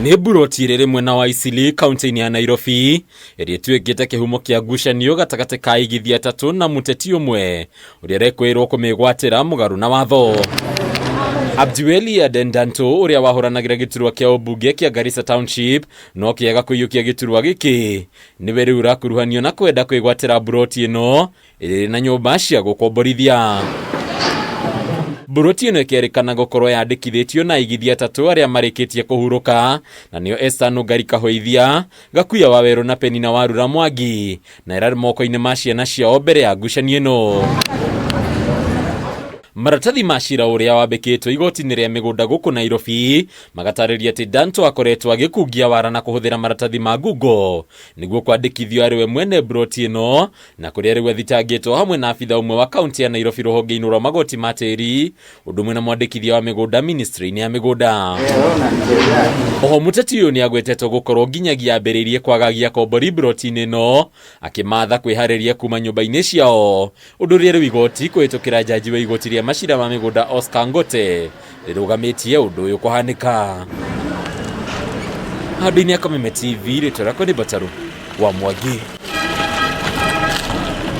Nĩ mburoti ĩrĩ ĩrĩ mwena wa Isili kaunti-inĩ ya Nairobi ĩrĩa ĩtuĩkĩte kĩhumo kĩa ngucanio gatagatĩ ka aigithia atatũ na mũteti ũmwe ũrĩa ũrekũĩrwo kũmĩgwatĩra mũgarũ na watho. Abdiweli Aden Danto ũrĩa wahũranagĩra gĩturwa kĩa ũmbunge kĩa Garissa Township no kĩaga kũiyũkia gĩturwa gĩkĩ nĩwe rĩu ũrakuruhanio na kwenda kwĩgwatĩra mburoti ĩno ĩrĩ na nyũmba cia gũkomborithia. Mburoti ĩno ĩkerĩkana gũkorwo yandĩkithĩtio na aigithia atatũ arĩa marĩkĩtie kũhurũka na nĩo Esther Nũngari Kahũithia, Gakuya Wawerũ na Penina Warura Mwangi na ĩrarĩ moko-inĩ ma ciana ciao mbere ya ngucanio ĩno. Maratathi ma cira ũrĩa wambĩkĩtwo igoti-inĩ rĩa mĩgũnda gũkũ Nairobi magatarĩria atĩ Danto akoretwo agĩkungia wara na kũhũthĩra maratathi ma ngungo nĩguo kwandĩkithio arĩ we mwene mburoti ĩno na kũrĩa rĩu athitangĩtwo hamwe na abitha ũmwe wa kaunti ya Nairobi rũhonge-inĩ rwa magoti ma tĩri ũndũ ũmwe na mwandĩkithia wa mĩgũnda ministry-inĩ ya mĩgũnda. Oho mũteti ũyũ nĩ agwetetwo gũkorwo nginyagia ambĩrĩirie kwagagia kombori mburoti-inĩ ĩno akĩmatha kwĩharĩria kuma nyũmba-inĩ ciao ũndũ ũrĩa rĩu igoti kũhĩtũkĩra njanji wa igoti rĩa macira ma mĩgũnda Oscar Ngote rĩrũgamĩtie ũndũ ũyũ kũhanĩka. Handũ-inĩ ya Kameme TV rĩtwa rĩakwa nĩ Mbatarũ wa Mwangi.